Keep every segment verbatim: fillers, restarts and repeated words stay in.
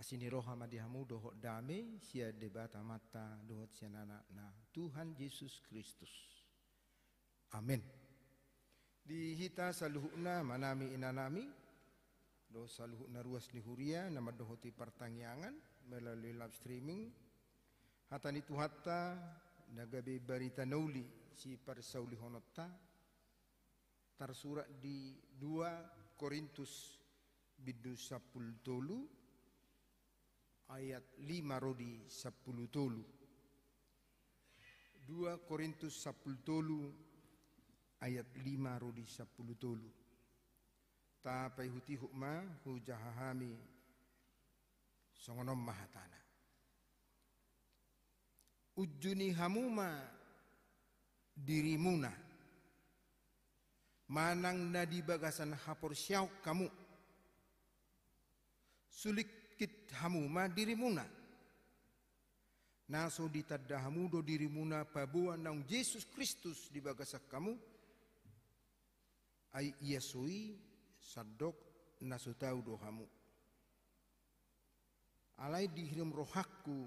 Asi ni roha ma di hamu dohot dame sian Debata Amanta dohot sian Anakna Tuhan Jesus Kristus. Amen. Di hita saluhutna, amanami, inanami, dohot saluhutna ruas ni huria na mandohoti partangiangan melalui live streaming, hata ni Tuhanta na gabe barita na uli siparsaulihononta, tarsurat di dua Korintus bindu sampulu tolu, ayat lima ro di sampulu tolu. Dua Korintus sampulu tolu, ayat lima ro di sampulu tolu. Tapaihutihut ma hujaha hami, songon on ma hatana. Unjuni hamu ma dirimuna, manang na di bagasan haporseaon hamu. Sulikkit hamu ma dirimuna. Na so ditanda hamu do dirimuna paboa naung Jesus Kristus di bagasan hamu, ai ia so i sandok na so tau do hamu. Alai dihirim rohangku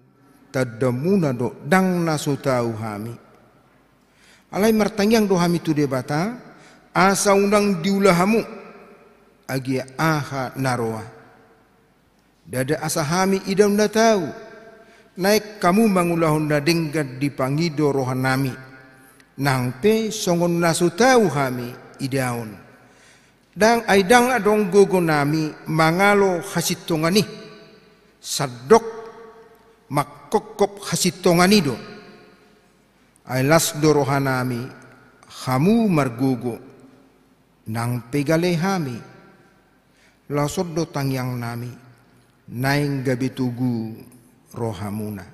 tandaonmuna do ndang na so tau hami. Alai martangiang do hami tu Debata, asa unang diula hamu agia aha na roa. Ndada asa hami idaon na tau, naeng hamu mangulahon na denggan dipangido rohanami, nang pe songon na so tau hami idaon. Ndang, ai ndang adong gogonami mangalo hasintongan i, sandok mangkophop hasintongan i do. Ai las do rohanami hamu margogo, nang pe gale hami. Laos on do tangiangnami, naeng gabe togu rohamuna.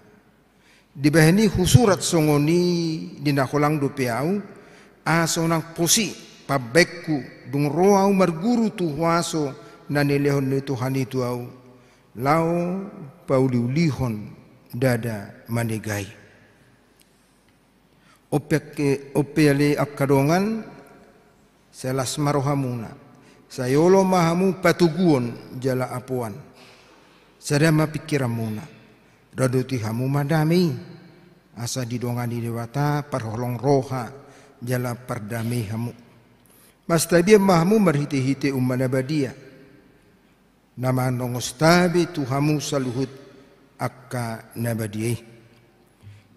Dibahen i husurat songon i di na holang dope ahu, asa unang pos i pambahenku, dung ro ahu marguru tu huaso na nilehon ni Tuhan i tu ahu, laho pauliulihon ndada manegai. Ompe, ompe ale angka dongan, sai las ma rohamuna, sai olo ma hamu patoguon jala apoan. Sada ma pingkiranmuna, radoti hamu ma dame i, asa didongani Debata parholong roha jala pardame hamu. Mastabian ma hamu marhitehite uma na badia, na manongos tabe tu hamu saluhut angka na badia i.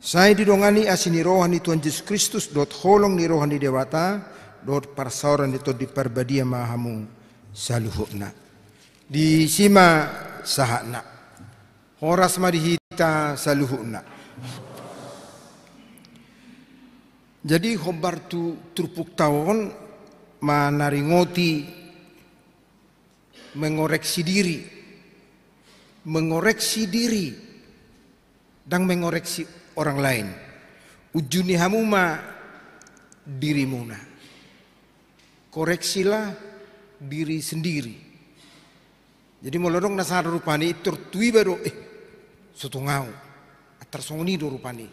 Sai didongani asi ni roha ni Tuhan Jesus Kristus dohot holong ni roha ni Debata dohot parsaoran ni Tondi Parbadia ma hamu saluhutna. Disi ma sahatna. Horas ma di hita saluhutna. Jadi hombar tu turpukta on manaringoti mengoreksi diri. Mengoreksi diri, ndang mengoreksi orang lain. Unjuni hamu ma dirimuna. Koreksilah diri sendiri. Jadi molo adong na salah rupani, intor tu iba do, eh, so tung ahu. Antar songon i do rupani.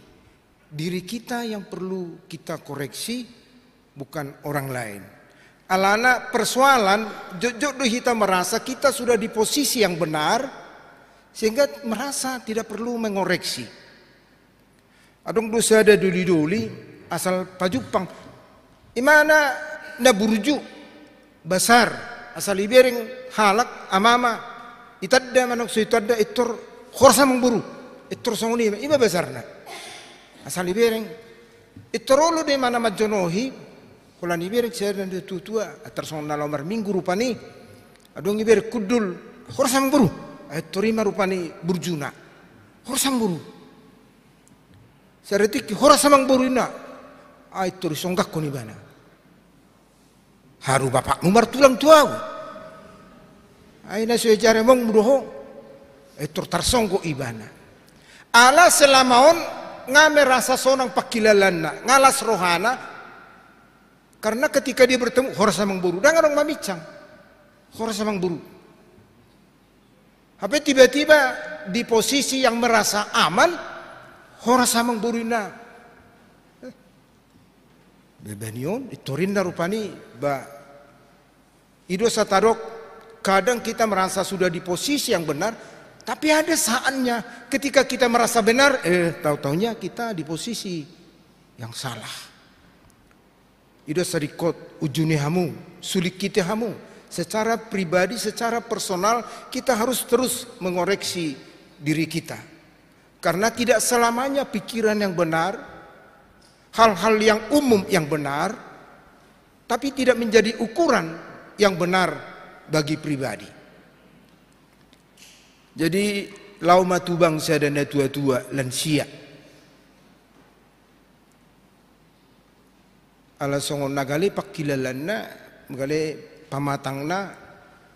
Diri kita yang perlu kita koreksi, bukan orang lain. Alana persoalan, jotjot do hita merasa kita sudah di posisi yang benar, sehingga merasa tidak perlu mengoreksi. Adong do sada dolidoli, asal pajumpang. Imana na burju, basar, asal ibereng halak, amama, itanda manang so itanda, intor horas amangboru, intor songon i ma, i ma basarna. Asal ibereng, intor olo do imana manjonohi, holan ibereng sada na tuatua, antar songon na laho marminggu rupani, adong ibereng hundul, horas amangboru, ai intor i ma rupani burjuna, horas amangboru. Sada tingki, horas amangboru inna, ai intor isonggakhon ibana. Haru bapakmu martulang tu ahu. Ai na so iajari amongmu do ho. Intor tarsonggot ibana. Ala selama on nga merasa sonang pangkilalaanna, nga las rohana. Karena ketika dia bertemu, horas amangboru, ndang adong mamincang. Horas amangboru. Hape tiba-tiba di posisi yang merasa aman, horas amangboru inna. Eh, bebani on, intor inna rupani, ba, i do satadok, kadang kita merasa sudah di posisi yang benar, Tapi ada saatnya ketika kita merasa benar, eh, tahu-tahunya kita di posisi yang salah. I do asa ringkot, unjuni hamu, sulingkiti hamu. Secara pribadi, secara personal, kita harus terus mengoreksi diri kita. Karena tidak selamanya pikiran yang benar, hal-hal yang umum yang benar, tapi tidak menjadi ukuran yang benar bagi pribadi. Jadi, laho ma tubu sada natua-tua, lansia. Ala songon na gale pangkilalaanna, gale pamatangna,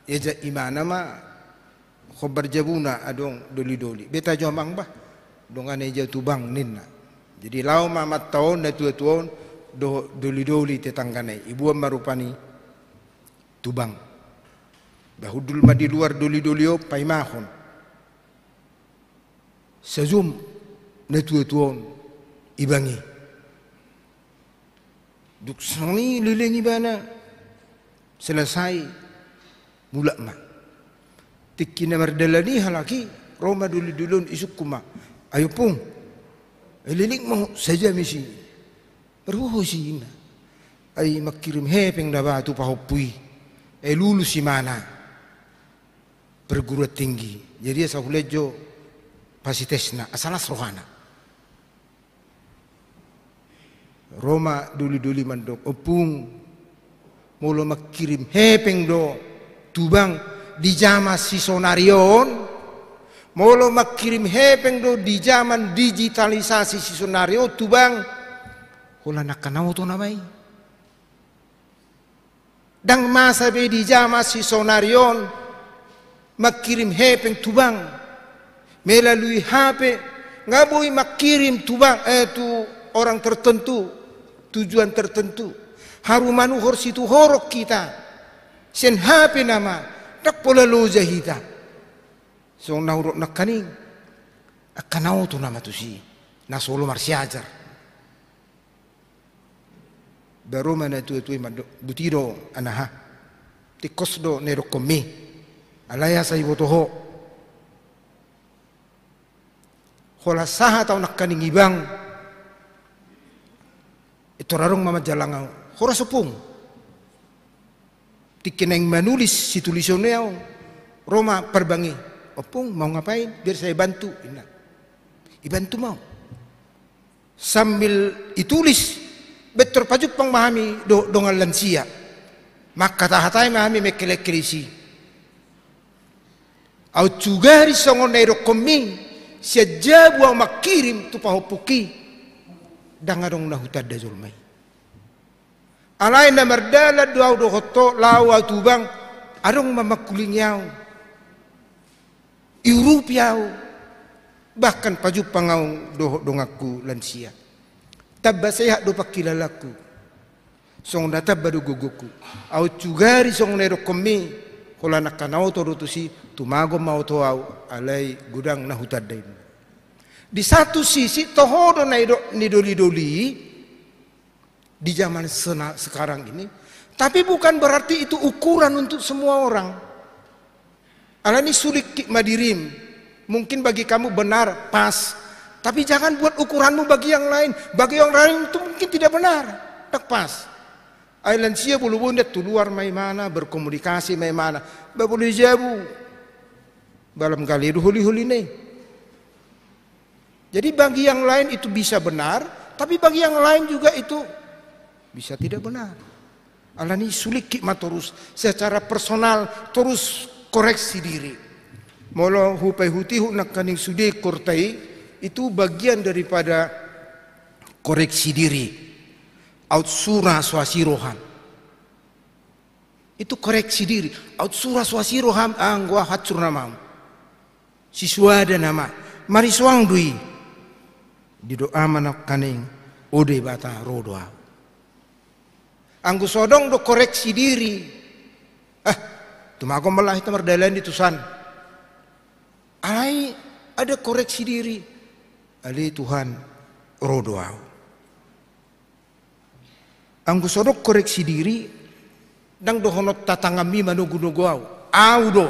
diajak imana ma, hombar jabuna adong doli-doli. Beta jo amang bah, dongani aja tubu ninna. Jadi laho ma amanta on, natua-tua on, dohot doli-doli tetanggana i. Diboan ma rupani tubu. Bah, hundul ma di luar doli-doli on, paimahon. Sajom natua-tua on ibang i. Dung songon i leleng ibana, selesai, mulak ma. Tingki na mardalan i halak i, ro ma doli-doli on, disungkun ma. Ai ompung, ai leleng ma ho, saja misi. Marboa ho isi inna. Ai mangkirim hepeng do ba tu pahompu i. Ai lulus imana perguruan tinggi. Jadi asa hulean jo pasitesna, asa las rohana. Ro ma doli-doli mandok, ompung, molo mangkirim hepeng do tubu di jaman sisonari on, molo mangkirim hepeng do di jaman digitalisasi sisonari on tubu, holan angka na oto nama i. Ndang masa be di jaman sisonari on mangkirim hepeng tubu melalui H P, nga boi mangkirim tubu, eh, tu orang tertentu, tujuan tertentu. Haru manuhor situhorong hita sian H P nama, ndang pola loja hita. Songon na hudok nangkaning, angka na oto nama tusi, na so olo marsiajar. Bah, ro ma natua-tua i mandok, buti do anaha. Tingkos do na nidokkonmi. Alai asa diboto ho. Holan sahat ahu nangkaning ibang. Pintor adong ma manjalang ahu. Horas ompung. Tingki naeng manulis situlison i ahu, ro ma parbang i. Ompung, mau ngapain? Biar saya bantu, inna. Dibantu ma ahu. Sambil ditulis, pintor pajumpang ma hami do-, dongan lansia. Mangkata-hatai ma hami mengkelek-kelek i. Aut sugari songon na nidokkonmi, sian jabu ahu mangkirim tu pahompungki, ndang adong na hutanda jolma i. Alai na mardalan do ahu dohot ho, laho ahu tubu, adong ma mangkulingi ahu. Diurupi ahu, bahkan pajumpang ahu dohot donganku lansia. Tamba sehat do pangkilalaanku. Songon na tamba do gogongku. Aut sugari songon na nidokkonmi, holan angka na oto do tusi, tumagon ma oto ahu, alai godang na hutanda i. Di satu sisi, toho do na nidok ni doli-doli, di zaman sena-, sekarang ini. Tapi bukan berarti itu ukuran untuk semua orang. Alani sulingkit ma dirim. Mungkin bagi kamu benar, pas. Tapi jangan buat ukuranmu bagi yang lain. Bagi yang lain itu mungkin tidak benar. Tidak pas. Ai lansia bolo-bolo ndang tu luar ma imana, berkomunikasi ma imana. Bah, bolo di jabu. Bah, lam gale do holi-holina i. Jadi bagi yang lain itu bisa benar, tapi bagi yang lain juga itu bisa tidak benar. Alani sulingkit ma torus secara personal, torus koreksi diri. Molo hupaihut-ihut nangkaning sude ingkon ta i, itu bagian daripada koreksi diri. Aut sura so asi roham. Itu koreksi diri. Aut sura so asi roham, anggo ahu hancur nama ahu. Sisuada nama, marisoang do i. Didok ama nangkaning, o Debata, ro do ahu. Anggo so adong do koreksi diri, ah, tumagon ma laho hita mardalani tusan. Alai ada koreksi diri, ale Tuhan, ro do ahu. Anggo so adong koreksi diri, ndang dohonon tatanganmi manogu-nogu ahu. Ahu do.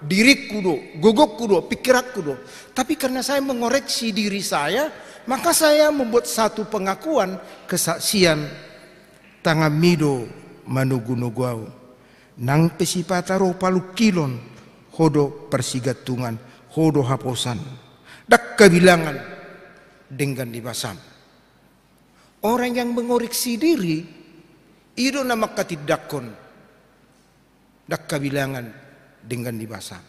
Dirikku do, gogokku do, pikiranku do. Tapi karena saya mengoreksi diri saya, maka saya membuat satu pengakuan, kesaksian, tanganmi do manogunogu au. Nang pe sipata ro palungkilon, ho do parsigantungan, ho do haposan. Ndang habilangan denggan ni basam. Orang yang mengoreksi diri, i do na manghatindanghon. Ndang habilangan denggan ni basam.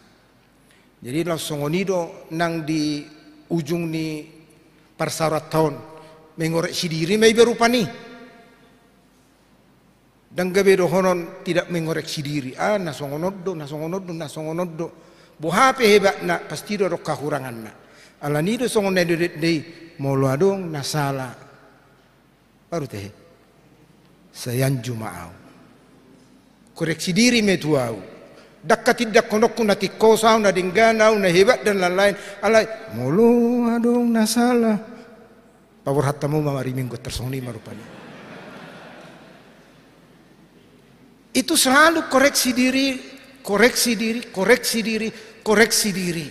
Jadi laos songon i do nang di ujung ni parsaoranta on, mengoreksi diri ma iba rupani. Ndang gabe dohonon tidak mengoreksi diri. Ah, na songon on do, na songon on do, na songon on do. Boha pe hebatna, pasti do adong kahuranganna. Alani do songon na nidok-dok i, molo adong na sala, baru tehe. Sai anju ma au. Koreksi diri ma i tu au. Ndang hatindanghononku na tingkos au, na denggan au, na hebat dan lain-lain. Alai, molo adong na sala, paborhat hamu ma ari Minggu tarsongon i ma rupani. Itu selalu koreksi diri, koreksi diri, koreksi diri, koreksi diri.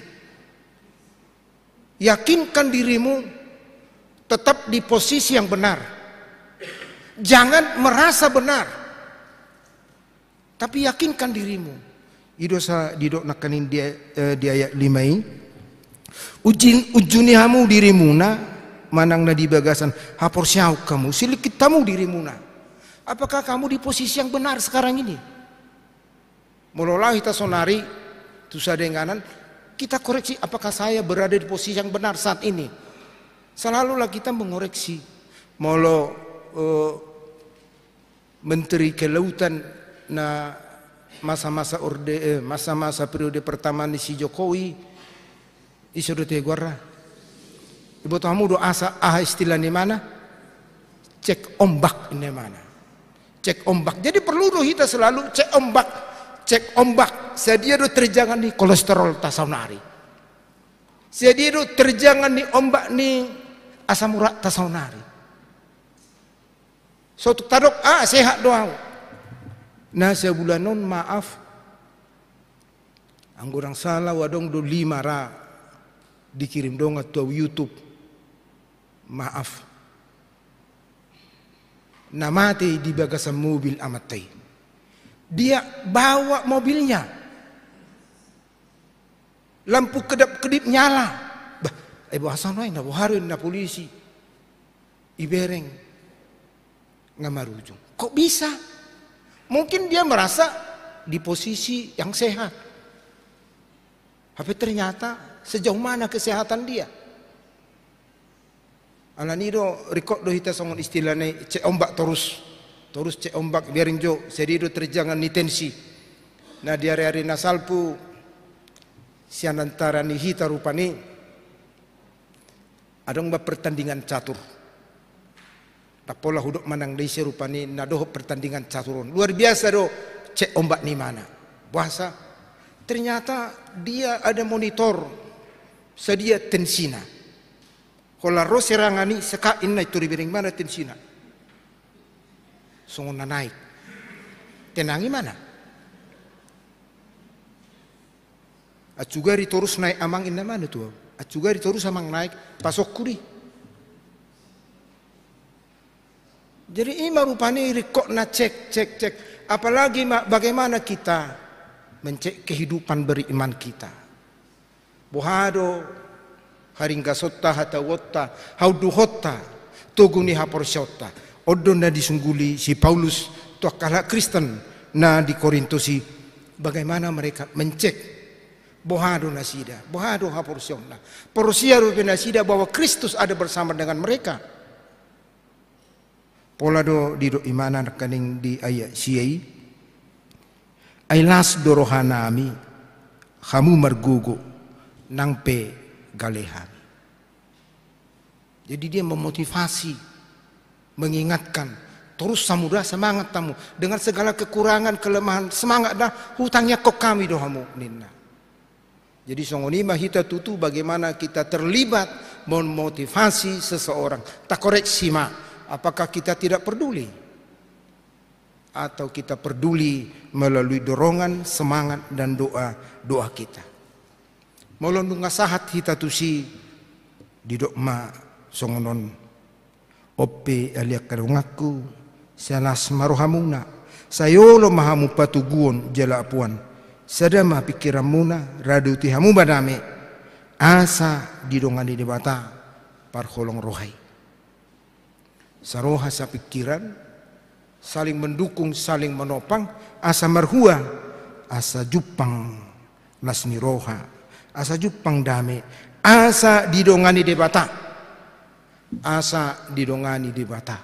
Yakinkan dirimu tetap di posisi yang benar. Jangan merasa benar. Tapi yakinkan dirimu. I do sa didok nangkaning di, eh, di ayat lima i. Uji, ujuni hamu dirimuna, manang na di bagasan haporseaon hamu, silingkit hamu dirimuna. Apakah kamu di posisi yang benar sekarang ini? Molo laho hita saonari tu sada inganan, kita koreksi, apakah saya berada di posisi yang benar saat ini? Selalulah kita mengoreksi. Molo, eh, Menteri Kelautan na masa-masa orde, eh, masa-masa periode pertama ni si Jokowi, ise do te goarna? Iboto hamu do asa, aha istilah ni imana? Cek ombak ni imana. Cek ombak. Jadi perlu do hita selalu cek ombak. Cek ombak. Sadia do terjangan ni kolesterolta saonari? Sadia do terjangan ni ombak ni asam urat ta saonari? So tung tadok, ah, sehat do au. Na sabulan on, maaf, anggo ndang sala au, adong do lima ra dikirim dongan tu au YouTube. Maaf. Na mate di bagasan mobil amanta i. Dia bawa mobilnya. Lampu kedap-kedip nyala. Bah, eh, boasa nuaeng, na boha do ninna polisi. Ibereng. Nga marujung. Kok bisa? Mungkin dia merasa di posisi yang sehat. Tapi ternyata sejauh mana kesehatan dia? Alani do, ringkot do hita songon istilahna i, cek ombak torus. Torus cek ombak, biarin jo, sadia do terjangan ni tensi. Nah, di ari-ari na salpu, sian antara ni hita rupani, adong ma pertandingan catur. Ndang pola hudok manang na ise rupani na dohot pertandingan catur on. Luar biasa do cek ombak ni imana. Boasa? Ternyata dia ada monitor, sadia tensina. Holan ro serangan i, sekak inna, i tor ibereng imana tensina. Songon na naek. Tenang imana. Acu gari torus naek amang inna imana tu au. Acu gari torus amang naek, pasokku di. Jadi ima rupani ringkotna cek, cek, cek. Apalagi ma, bagaimana kita mencek kehidupan beriman kita. Boha do haringgasonta, hatauonta, haunduhonta, togu ni haporseaonta. On do na disungguli si Paulus tu angka halak Kristen na di Korintus i, bagaimana mereka mencek, boha do nasida, boha do haporseaonna. Porsea dope nasida bahwa Kristus ada bersama dengan mereka. Pola do didok imana nangkaning di ayat sia i. Ai las do rohanami, hamu margogo, nang pe gale hami. Jadi dia memotivasi, mengingatkan, torus hamu da, semangat hamu. Dengan segala kekurangan, kelemahan, semangat da, hutangiangkon hami do hamu, ninna. Jadi songon i ma hita tutu, bagaimana kita terlibat memotivasi seseorang. Takoreksi ma, apakah kita tidak peduli? atau kita peduli melalui dorongan, semangat, dan doa-doa kita. Molo nunga sahat hita tusi, didok ma songon on: On pe ale angka donganku, sai las ma rohamuna, sai olo ma hamu patoguon jala apuan, sada ma pingkiranmuna, raduti hamu ma dame, asa didongani Debata parholong roha i. Saroha sapingkiran, saling mendukung, saling menopang, asa marhua, asa jumpang las ni roha, asa jumpang dame, asa didongani Debata, asa didongani Debata.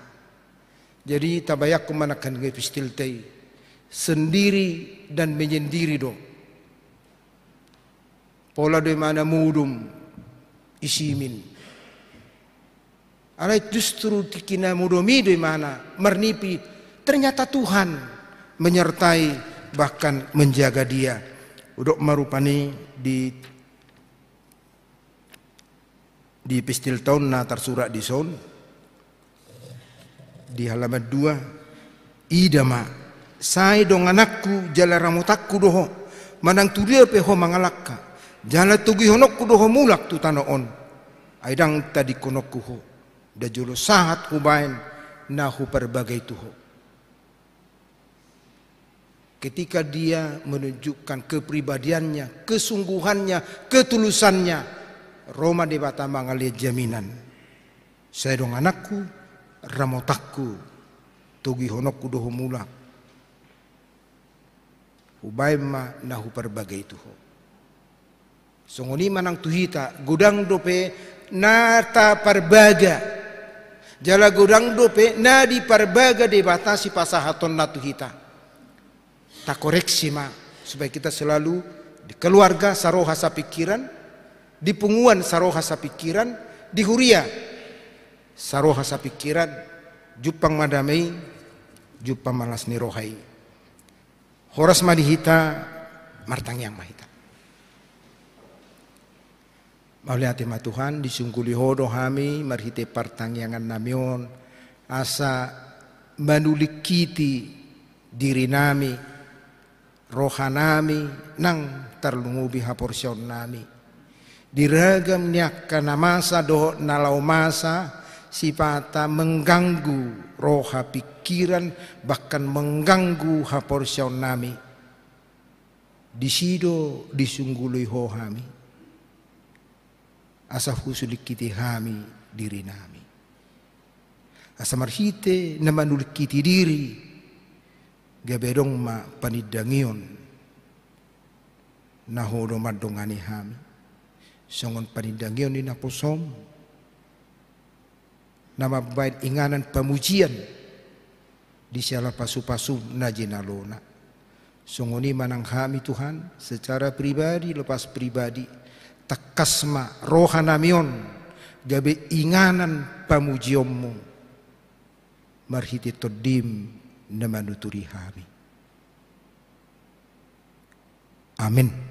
Jadi tabayangkon ma nangkin epistelta i, sendiri dan menyendiri do. Pola do imana modom i simin. Alai justru tingki na modom i do imana marnipi, ternyata Tuhan menyertai, bahkan menjaga dia. Hudok ma rupani di, di epistelta on na tarsurat dison, di halaman dua: Ida ma, sai dongananku jala ramotanku do ho, manang tudia pe ho mangalangka, jala togihononku do ho mulak tu tano on, ai ndang tadingkononku ho, nda jolo sahat hubaen na huparbagai tu ho. Ketika dia menunjukkan kepribadiannya, kesungguhannya, ketulusannya, ro ma Debata mangalean jaminan. Sai dongananku, ramotanku, togihononku do ho mulak, hubaen ma na huparbagai tu ho. Songon i ma nang tu hita, godang dope na taparbaga, jala godang dope na diparbaga Debata sipasahatonna tu hita. Takoreksi ma, supaya kita selalu di keluarga saroha sapingkiran, di punguan saroha sapingkiran, di huria saroha sapingkiran, jumpang ma dame i, jumpang ma las ni roha i. Horas ma di hita, martangiang ma hita. Mauliate ma Tuhan, disungguli ho do hami marhite partangiangannami on, asa manulingkiti dirinami, rohanami, nang tarlumobi haporseaonnami. Di ragam ni angka na masa dohot na laho masa, sipata mengganggu roha pingkiran, bahkan mengganggu haporseaonnami. Disi do disungguli ho hami, asa husulingkiti hami dirinami. Asa marhite na manulingkiti diri, gabe adong ma panindangion na ho do mandongani hami. Songon panindangion ni naposom, na mambaen inganan pamujian di siala pasupasu na jinalona. Songon i ma nang hami Tuhan, secara pribadi lepas pribadi, tangkas ma rohanami on gabe inganan pamujionmu marhite Tondim na manuturi hami. Amen.